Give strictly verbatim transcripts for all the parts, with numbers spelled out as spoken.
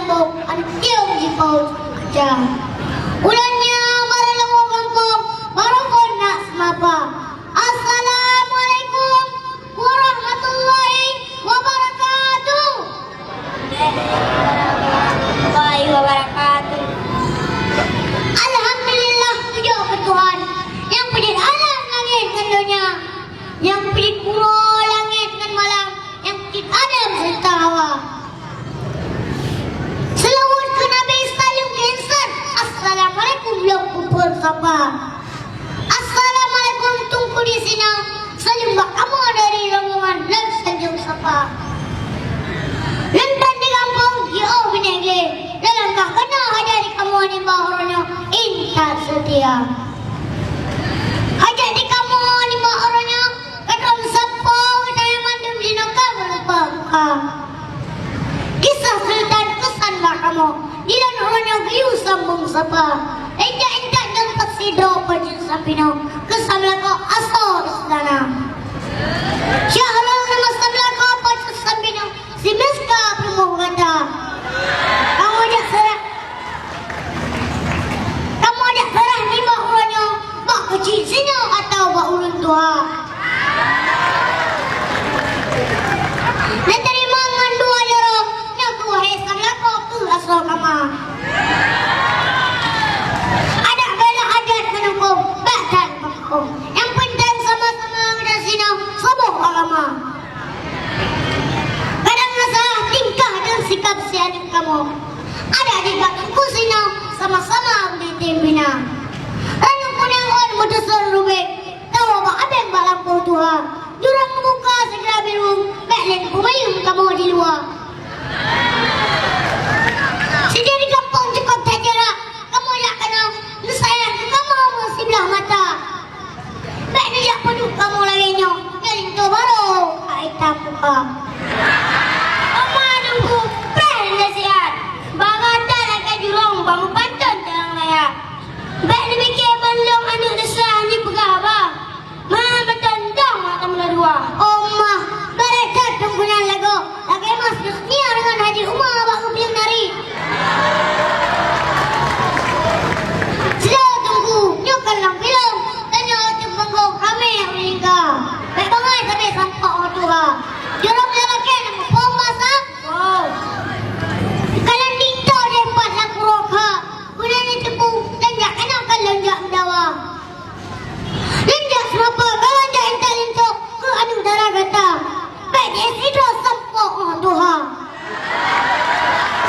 Antiong jipau kaca. Ulôn nyan barô lawang gampông, barô phon nak seumapa. Assalamualaikum warahmatullahi wabarakatuh. Warahmatullahi wabarakatuh. Alhamdulillah, pujoe keu Tuhan, nyang peujeuet alam langét ngon donya, nyang peujeuet uroe langét ngon malam, nyang peujeuet Adam seureuta Hawa. Seulaweuet keu Nabi, saleuem keu insan, assalamualaikum lôn peuphon sapa. Assalamualaikum Teungku di sinoe, saleuem bak kamoe dari rombongan lôn sanjong sapa. Lôn tan di gampông jiôh binéh glé, lôn langkah keunoe hajat di kamoe nibak uroe nyoe intat seutia. Hajat di kamoe nibak uroe nyoe, ka lôn sampoe geutanyoe mandum jinoe ka meurupa buka. Kisah Sultan keusan bak kamoe, di lam uroe nyoe geuyue sambông sapa. Intat-intat nyang tasidroe pajeuet sampinoe, keusan lakoe asoe istana. Syahrul Ramadhan lakoe pajeuet sampinoe, si Miska peurumoh gata. Kamoe jak seurah Kamoe jak seurah nibak uroe nyoe, bak keuchik sinyoe atawa bak ulôn tuha. Neuteurimong ngon dua jaroe, nyoe keuh hai sang lakoe keuh asoe kama. Adak bela adat meunukong, bak that meunukong. Nyang peunteng sama-sama geutanyoe sinoe saboh agama. Kadang na salah tingkah dan sikap si aneuk kamoe. Adak di bak teungku sinoe sama-sama geutem bina. Ranup kunéng ôn meuteusôn rubek, tawa bak abéng bak lampôh tuha. Jurông meubuka sigra birueng, bèk lé peumayeueng kamoe di luwa. Sideh di gampông cukôp that jarak, kamoe jak keunoe, neusayang keu kamoe meusiblah mata. Bèk neujak peuduek kamoe lagèe nyoe, nyan linto barô ka itam muka. Oma Teungku, preh nasihat. Bak gata lakèe jurông bak meupanton jalan raya. Bèk neupike bandum aneuk desya nyoe peugah haba. Meuhan meuteun dong mata meuladua. Oma, barô that Teungku nyan lagoe. Lagèe mas Yusnia deungon Haji Uma bak geupeuleuen nari. Sila Teungku, nyoe kan lam filem, tanyoe teupeue ramé nyang meuninggai. Bèk bangai sabe sampoe tuha. Jurông nyang lakèe na muphom basa. Oh. Kalon linto jih pat lam uroe kha. Guna neuteupeue, dan jak keunoe kalon jak meudawa. Lôn jak seumapa, galak jak intat linto keu aneuk dara gata. Bèk jiéh sidroe sampoe óh tuha.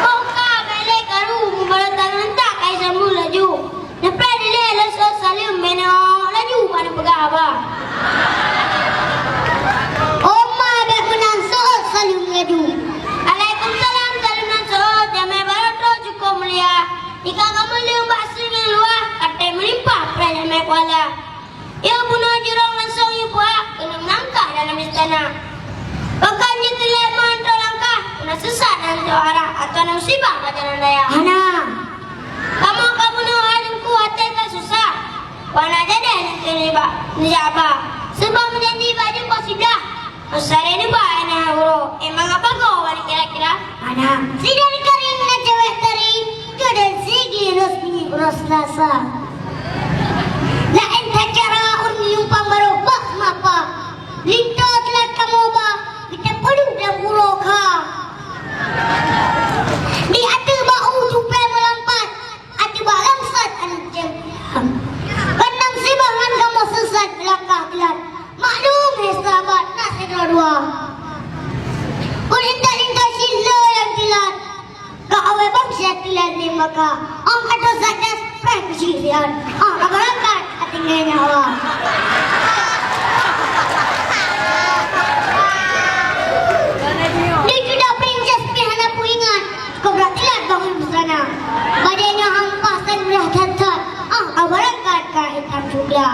Óh ka bèk lé karu, meubarô tangan tak kai sambông laju. Neupreh dilèe lôn seuôt saleuem, meunoe laju bak neupeugah haba. Oma bèk meunan seuôt saleuem laju. Alaikumsalam, saleuem nan seuôt, jamèe barô trôh cukôp mulia. Tika kameuleueng bak seunyang luwah, até meulimpah preh jamèe kuala. Yôh bunoe jurông langsông yôh puak, keuneuk meulangkah dalam istana. Pakon jeuet teulat meuhanto langkah, na seusat hanto arah, atawa na musibah bak jalan raya. Hana. Kamoe ka bunoe hai Teungku até ka susah. Wana jadeh neuteurimong nibak neujak ba. Seubab meujanji bak jeuem poh siblaih. Masa lé neuba aneuk uroe, emang apa goe balik kira-kira? Aneuk, sidang karing na cewek tari, keu dan sigi resmi uroe Selasa. Laén that cara ureueng nyumpang barô bak mapa. Linto teulat kamoe ba, geuteupeue lam uroe kha. Di ateueh bak u tupée meulampat, Ateueh bak langsat aneuk cempiang. Kandang sibah ngon kamoe seusat meulangkah teulat. Maklum, hé sahabat, na sidroe dua. Peurintah-rintah cit le nyang teulat. Ka awai bangsa teulat nibak ka. Ong ka dosa das, preh keuchik siat. Ah, ka beurangkat, ka tinggai nyawa. Di kuda princess pih hana peuingat. Kobra teulat bangun busana. Bajée nyoe hampa san meulah that-that. Ah, ka beurangkat ka itam cukla.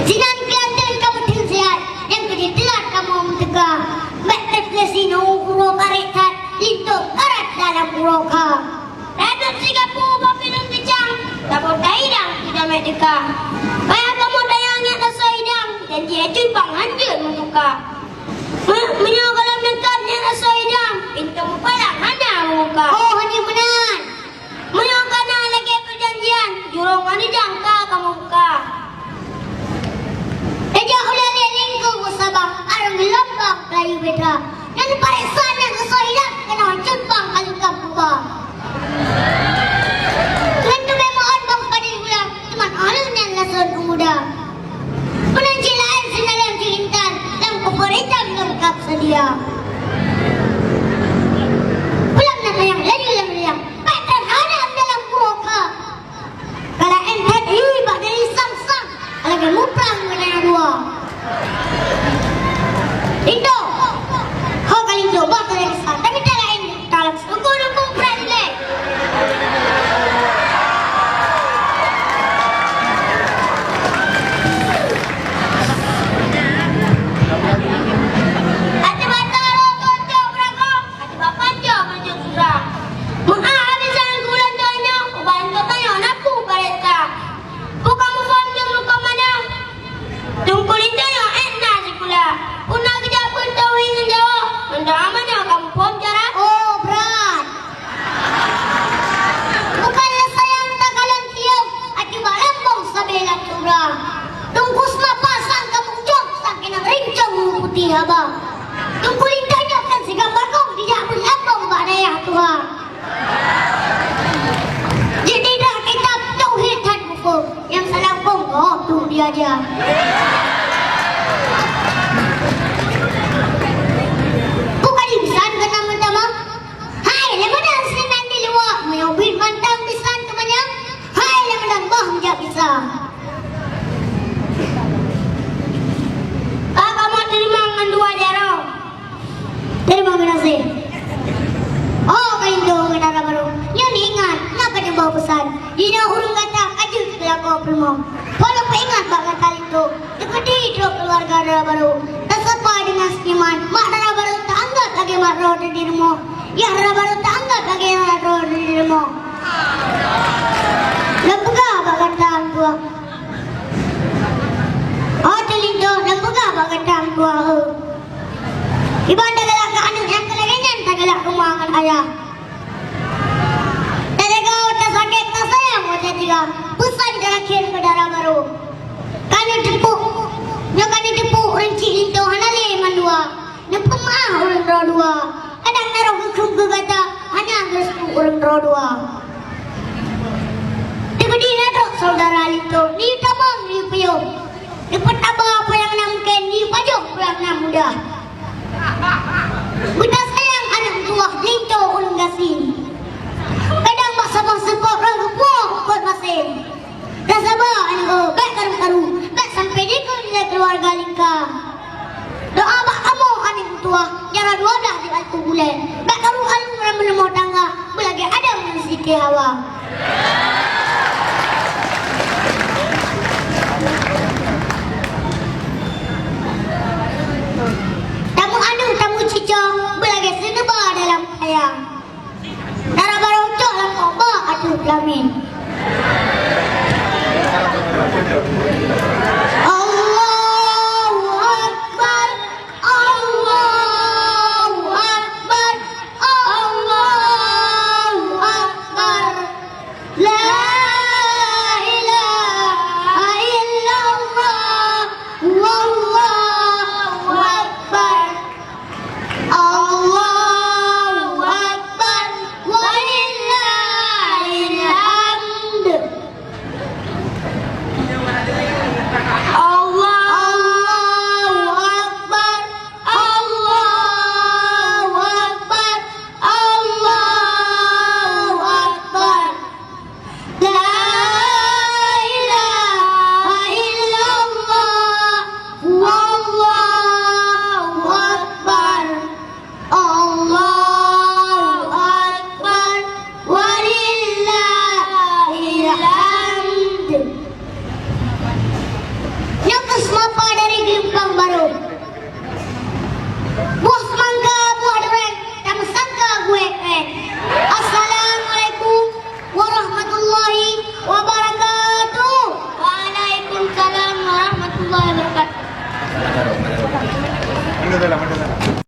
Sinan keulanteuen ka meuteun siat, nyang keudeh teulat kamoe meuteuka. Bèk that lé sinoe uroe karét that, linto karat dalam uroe kha. Ratot sigapu bak pineung keucang, saboh tahidang teujaméh teuka. Payah kamoe tanyong nyak rasa idang, janji acut bang hanjeuet meutuka. Meunyoe gohlom deungon nyan asoe idang, Ya. Pulang na sayang, laju lam riang. Bak that hana dalam kuah ka. Kalau entah, ih, bak dari sang-sang. Lagèe muprang ngon dua. Linto. Ho ka linto, bah ka dari sang. Tapi tak lain, kalau sungguh-sungguh muprang lé. Até mata roh tocok beurangkong, até bapan jok meunyoe sura. Meu'ah abisan gula donya, uban teutanyoe na peue barita. Peue kamoe phon jeuem lukoe manah? Teungku Linto nyoe ék na sikula. Peue na geujak beuet tauhid ngon Jawa, mantong amanah kamoe phon cara. Oh, brat! Bukan le sayang takalon tiong, até bak lambong sabe lam sura. Teungku Seumapa sang kamoe ujong, sang inong rincong meuputih haba. Teungku Linto nyoe kan sigam bagong, dijak beuet lambong bak dayah tuha. Jeuet didak kitab tauhid that buku, nyang salah phon gob tu diaja. Bukan insan keunan meutamah. Hai, lé meunan sinan di luwa, meunyoe bit mantong bisan keumanyang. Hai, lé meunan boh meujak bisa. Ka kamoe teurimong ngon dua jaroe. Terima kasih. Oh, ka linto ngon dara barô. Nyoe ingat, na ka neuba peusan. Jinoe ureueng gata ka jeuet keu lakoe peurumoh. Walaupun ingat bak gata linto, teukeudi trok keuluwarga dara barô. Tasapa deungon seunyuman, mak dara barô taanggab lagèe mak droe di rumoh. Yah dara barô taanggab lagèe yah droe di rumoh. Lôn peugah bak gata, Tuan. Oh, teulinto, lôn peugah bak gata, Tuan. Kiban tagalak keu aneuk nyang keu lagèe nyan tagalak keu ma ngon ayah. Teudeungoe tasakét tasayang watèe tinggai, peusan teurakhir keu dara barô. Ka neuteupeu, nyoe ka neuteupeu ureueng chik linto hana lé mandua. Neupeumeu'ah ureueng droe dua. Kadang na roh geukheun keu gata, hana geurestu ureueng droe dua. Teukeudi na trok syedara linto, neuyue tamong, neuyue piôh. Neupeutaba peue nyang na mungken, neuyue pajoh peue nyang na mudah. Beutasayang aneuk meutuwah linto ureueng gasien. Kadang bak saboh seungkot roh geupuwoe eungkot masen. Tasaba aneuk, bèk karu-karu, bèk sampoe jikheun lé keuluwarga lingka. Doa bak kamoe aneuk meutuwah, jaroe dua blah di ateueh bulèe. Bèk karu-karu lam rumoh tangga, beulagèe Adam ngon Siti Hawa. Tameuaneuk tameucucoe, beulagèe seuneuba dalam kayang. Dara barô cok lam kaba ateueh peulamén. Allahu Akbar, Allahu Akbar, Allahu Akbar. La ilaha illallah, wallahu akbar. Allahu Akbar, walillahil hamd. Allahu Akbar, Allahu Akbar, Allahu Akbar. La ilaha illallah, wallahu akbar, Allahu akbar, walillahil hamd. Nyoe keuh seumapa dari Geulumpang Barô. Buah seumangga, buah durèn, tameusangka guèk-guèk. Assalamualaikum warahmatullahi wabarakatuh. Waalaikumsalam warahmatullahi wabarakatuh.